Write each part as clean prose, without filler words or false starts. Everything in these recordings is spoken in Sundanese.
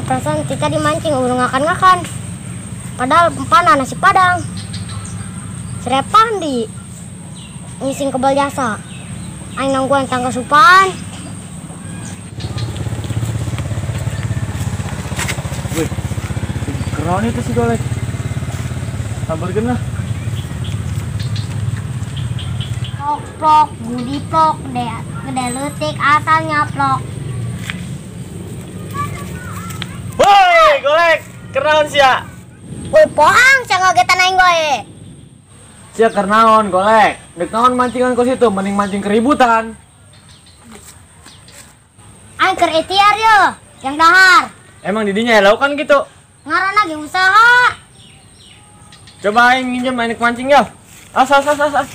Perasaan kita dimancing udah ngakan-ngakan. Padahal empana nasi padang. Serepan di ngising kebal jasa. Aing nangguan tangga supan. Wih, keren itu sih golek. Sambarkeun lah. Plok plok, budi plok, gede leutik asal nyaplok. Woi, golek, kernaon sia? Woi, pohang sia ngagetan aing goe. Sia kernaon golek? Dek naon mancingan kos itu, mending mancing keributan. Aing keur ikhtiar yo, yang dahar. Emang didinya ya kan gitu? Ngaranna ge usaha. Coba aing nginjem aing mancing yo. As as as as.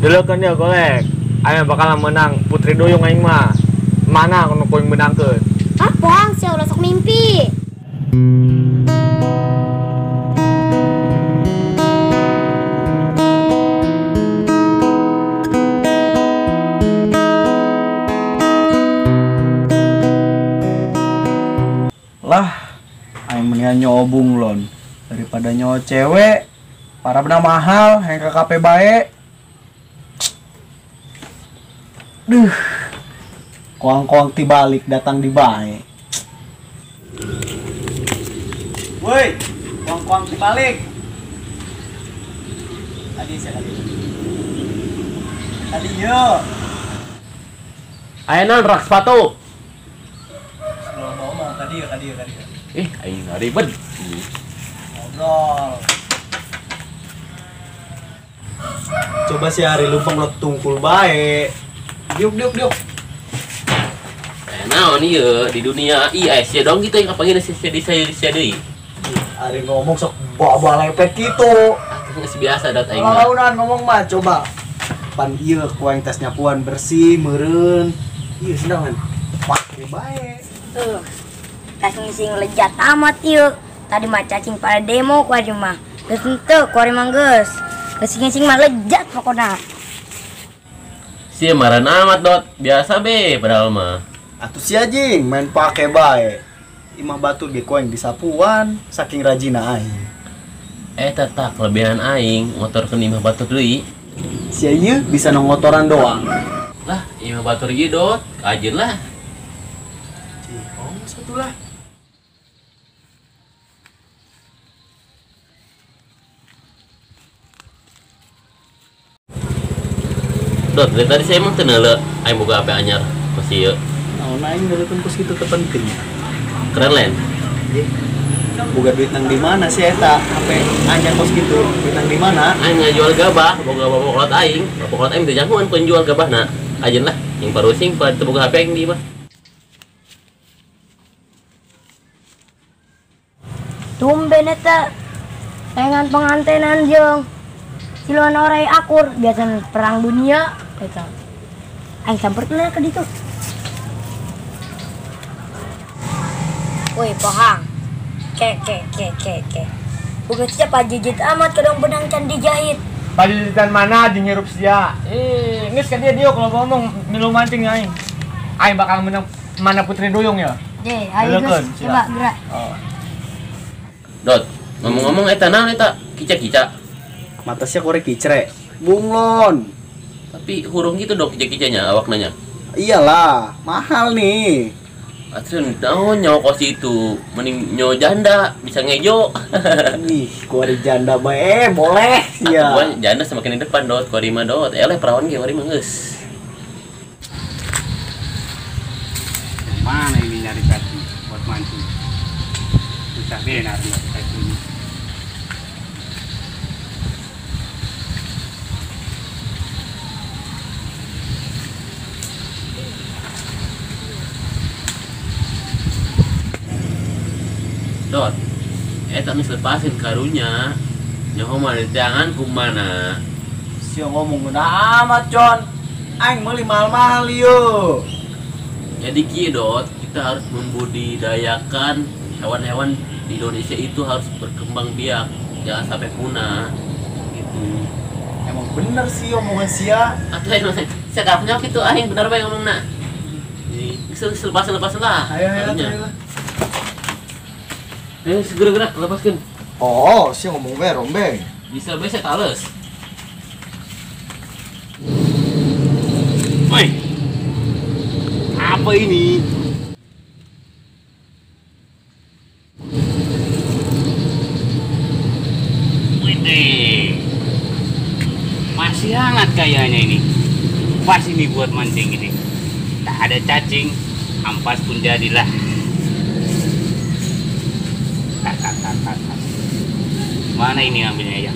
Dulu kan dia golek, aing bakal menang Putri Duyung aing mah. Mana nu kuing menangkeun? Ah, bohong sia ulah sok mimpi. Lah, aing mendingan nyobung lon daripada nyawa cewek. Para benar mahal, yang KKP bae. Duh, koang-koang tibalik datang di bae. Woi, koang-koang tibalik. Tadi saya tadi. Tadi yo. Ayeuna rak sepatu. Sebelum ngomong tadi ya, tadi ya, tadi. Ih, aing ribet. Ngobrol. Coba si hari lumpang lo tungkul bae. Diuk diuk diuk. Naon ieu di dunia iya sia dong gitu yang kapanggih sia sia deui. Ari ngomong sok bawa lepet kitu. Geus biasa dat aing. Launan ngomong mah coba. Pan ieu ku aing tas nyapuan bersih meureun. Ieu sendangan. Pake bae. Tuh. Tas ngising lejat amat ieu. Tadi mah cacing pada demo ku aing mah. Geus henteu ku aing mah geus. Geus ngising mah lejat pokona. Sia marah amat dot, biasa be padahal mah. Atuh sia jing main pake bae. Imah batur ge ku aing disapuan saking rajina aing. Eta tak kelebihan aing motorkeun imah batur deui. Sia ieu bisa nongotoran doang. Lah, imah batur ieu dot, kajeun lah. Cihong satu lah. Dot, dari tadi saya emang tenele aing boga HP anyar masih ieu. Naon aing ngeuleukeun kos kitu teu penting. Keren lain. Boga duit nang di mana sih eta HP anyar kos kitu? Duit nang di mana? Aing ngajual gabah, boga bapak kolot aing. Bapak kolot aing teu jagoan ku jual gabahna. Ajeun lah, yang parusing pada teu boga HP aing di mah. Tumben eta pengen pengantenan jeung siluan orai akur biasa perang dunia eta. Aing samperkeun ke ditu. Woi, pohang. Ke ke ke ke ke. Bukan siapa jijit amat kadang benang can dijahit. Pajijitan mana jeung hirup sia. Eh, geus ka dia dieu kalau ngomong milu mancing aing. Aing bakal menang mana Putri Duyung ya. Deh, ayo geus coba gerak. Oh. Dot, ngomong-ngomong eta naon eta? Kica-kica. Mata sia korek kicre. Bunglon. Tapi hurung gitu dong kica-kicanya awak nanya. Iyalah, mahal nih. Atuh naon nyawa kos itu, mending nyawa janda bisa ngejo. Ih, kuari janda bae boleh sia. Atuh janda semakin di depan dot, kuari mah dot. Eleh perawan ge kuari mah geus. Mana ini nyari kaki buat mancing? Susah benar nyari kaki ini. Dot, eta geus lepasin karunya. Nyaho mah jangan kumana. Sia ngomong geuna amat, Con. Aing meuli mahal-mahal ieu. Jadi kieu Dot, kita harus membudidayakan hewan-hewan di Indonesia itu harus berkembang biak, jangan sampai punah gitu. Emang bener sih omongan sia. Atuh emang sia kapunya kitu aing bener bae ngomongna. Geus lepasin lah. Ayo ayo. Segera gerak lepaskan. Oh, sih ngomong be rombeng. Bisa be saya tales. Woi. Apa ini? Wih, masih hangat kayaknya ini. Pas ini buat mancing ini. Tak ada cacing, ampas pun jadilah. Mana ini ambilnya ya?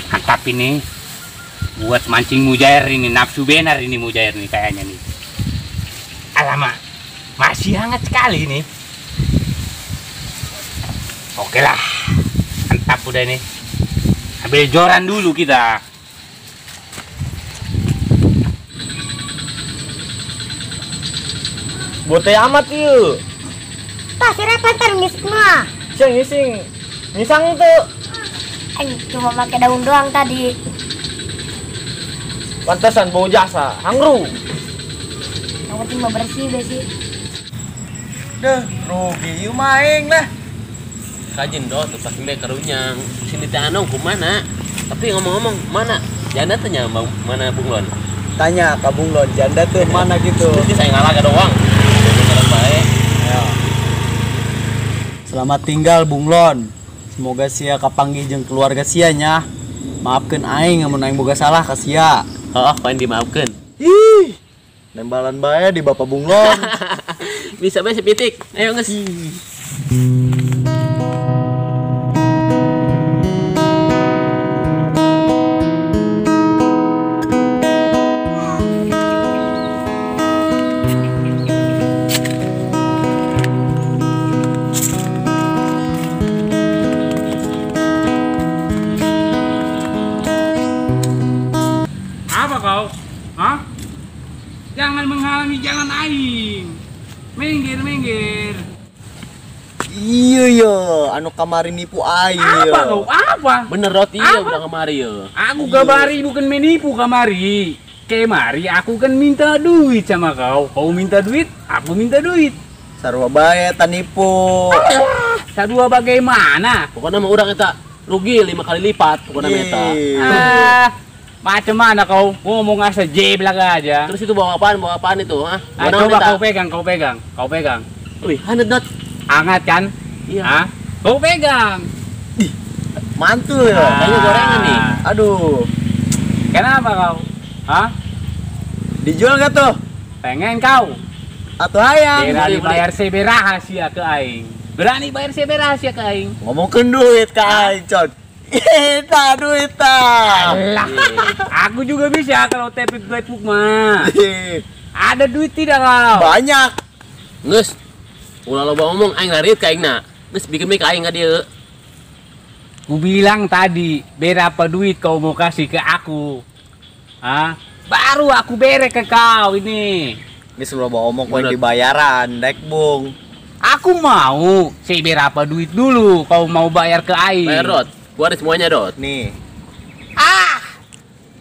Mantap ini buat mancing mujair ini, nafsu benar ini mujair nih kayaknya nih. Alamak, masih hangat sekali ini. Oke lah, mantap udah ini. Ambil joran dulu kita. Bote amat yuk. Tah, siapa ntar ngising mah? Siang ngising, ngisang tuh. Aing cuma pakai daun doang tadi. Pantesan bau jasa, hangru. Yang penting mah bersih bersih. Deh, rugi yuk maing lah. Kajin dot, lepasin bae karunya. Sini teh anong kumana? Tapi ngomong-ngomong, mana? Janda teh nya mana bunglon? Tanya ka bunglon, janda tuh mana gitu. Terus saya ngalah doang. Bae. Ya. Selamat tinggal bunglon. Semoga sia kapanggih jeung keluarga sia nya. Maafkeun aing amun aing boga salah ka sia. Heeh, paling dimaafkeun. Ih. Nembalan bae di bapak bunglon. Bisa bae sepitik. Ayo geus. Kau? Hah? Jangan menghalangi jalan aing. Minggir, minggir. Iya yo, anu kamari nipu aing. Apa kau? Apa? Bener roti ya udah kamari yo. Aku kamari bukan menipu kamari. Kemari aku kan minta duit sama kau. Kau minta duit, aku minta duit. Sarua bae tanipu. Sarua bagaimana? Pokoknya mah urang eta rugi 5 kali lipat pokoknya meta. Macam mana kau ngomong asa jeblak aja. Terus itu bawa apaan? Bawa apaan itu? Hah? Ah, coba kau pegang, kau pegang, kau pegang. Wih, hangat dot. Hangat kan? Iya. Hah? Kau pegang. Ih, mantul ya. Kayaknya gorengan nih. Aduh. Kenapa kau? Hah? Dijual gak tuh? Pengen kau? Atau hayang? Berani bayar CB rahasia ke aing. Berani bayar CB rahasia ke aing. Ngomongin duit ke aing, Con. Eta duit ta. Alah, aku juga bisa kalau tepik blackbook mah. Ada duit tidak kau? Banyak. Nges, ulah loba ngomong aing larit ka aing na. Nges bikin ka aing ka dieu. Ku bilang tadi, berapa duit kau mau kasih ke aku? Hah? Baru aku bere ke kau ini. Ini sebelum ngomong kau dibayaran, dek bung. Aku mau sih berapa duit dulu kau mau bayar ke aing. Bayar dot. Gua ada semuanya dot. Nih. Ah,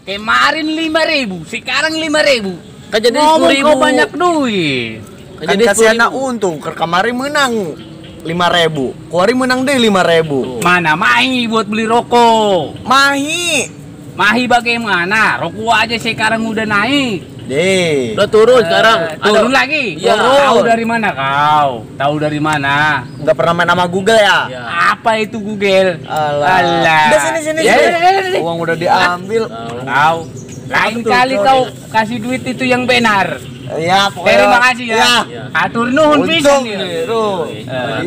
kemarin 5.000, sekarang 5.000. Kan jadi 10.000. Kau banyak duit. Kan kasihan untung, ke kemarin menang 5.000. Kuari menang deh 5.000. Mana mahi buat beli rokok? Mahi. Mahi bagaimana? Rokok aja sekarang udah naik. Deh. Udah turun sekarang. Turun lagi. Ya. Tahu dari mana kau? Tahu dari mana? Enggak pernah main sama Google ya? Ya. Apa itu Google? Alah. Udah sini sini. Ya, sini. Uang udah diambil. Kau. Lain kali kau kasih duit itu yang benar. Iya, pokoknya. Terima kasih ya. Atur nuhun pisan nih.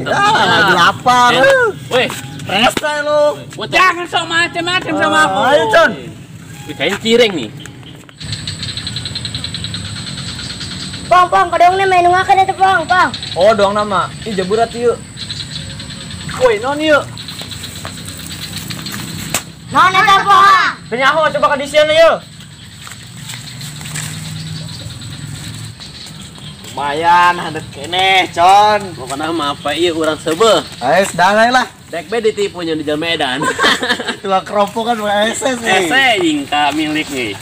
Lagi lapar. Weh, rese lu. Jangan sok macam-macam sama aku. Ayo, Con. Kayaknya cireng nih. Pong, pong, kadang nih main ngakan itu, pong, pong. Oh, doang nama. Ih, jaburat yuk. Woi, non yuk. Non eta pong. Penyaho coba ke disian yuk. Lumayan, handet keneh, Con. Pokoknya mah apa iya urang sebeh. Ayo, sedang aja lah. Dek be ditipunya di Jalan Medan. Tukang kerompok kan bukan SS nih. SS jingka milik nih.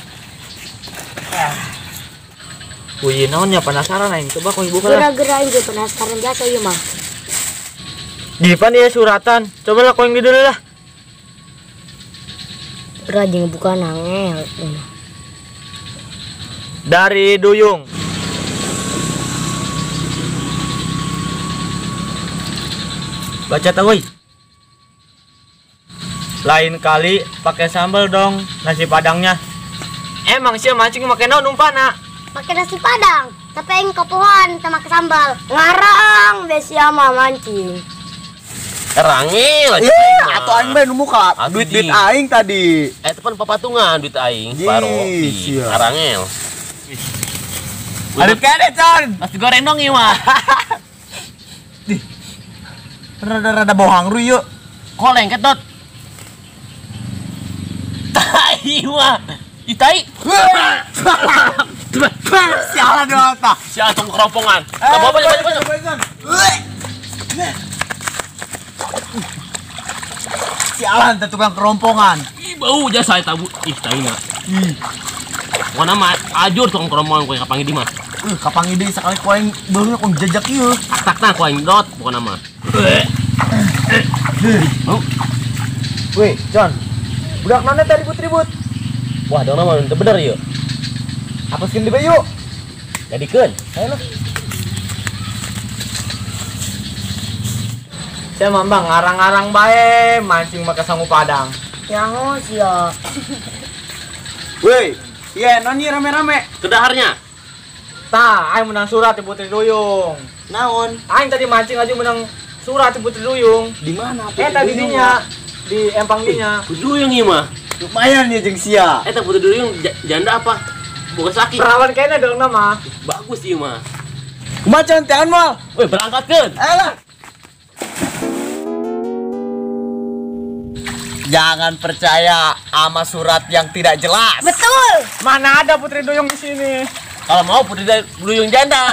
Wih, naon ya penasaran aing. Coba kau buka lah. Geura-geura aing ge penasaran biasa ieu mah. Di depan ya suratan. Coba lah kau yang dulu lah. Geura jeung buka nangel. Dari Duyung. Baca tahu, woi. Lain kali pakai sambal dong nasi padangnya. Emang sih mancing pakai naon umpana? Pakai nasi padang, tapi aing kepohan sama pakai sambal. Ngarang besia mah mancing. Rangil. Iya, atau aing bae nu muka duit-duit aing tadi. Itu pan papatungan duit aing, paro. Arangel. Ada kene, Con. Nasi goreng dong ieu mah. Rada-rada bohang ru yuk. Koleng ketot. Tai mah. Ih tai. Sialan dong ta. Sialan tong kerompongan. Bawa banyak banyak. Sialan teh tukang kerompongan. Ih bau jasa eta bu. Ih tai na. Ih. Pokona mah ajur tukang kerompongan ku kapangi di mah. Kapangi deui sakali ku aing beureuna ku jajak ieu. Tak-tak ku aing dot pokona mah. Weh, John. Budak mana tadi ribut-ribut? Wah, dong nama itu bener yuk. Apa sih di yuk? Jadikeun. Ayo lah. Saya mambang ngarang-ngarang bae, mancing make sangu padang. Nyaho sia. Weh, iya noni rame-rame. Kedaharnya. Tah, aing menang surat di Putri Duyung. Naon? Aing tadi mancing aja menang surat di Putri Duyung. Di mana? Tadi dinya di empang dinya. Putri Duyung ieu mah. Lumayan ya jeung sia. Eta Putri Duyung janda apa? Bukan sakit. Perawan kayaknya dong nama. Bagus ieu mah. Kumaha Con tean moal? Weh, berangkatkeun. Ayolah. Jangan percaya sama surat yang tidak jelas. Betul. Mana ada Putri Duyung di sini? Kalau mau Putri Duyung janda.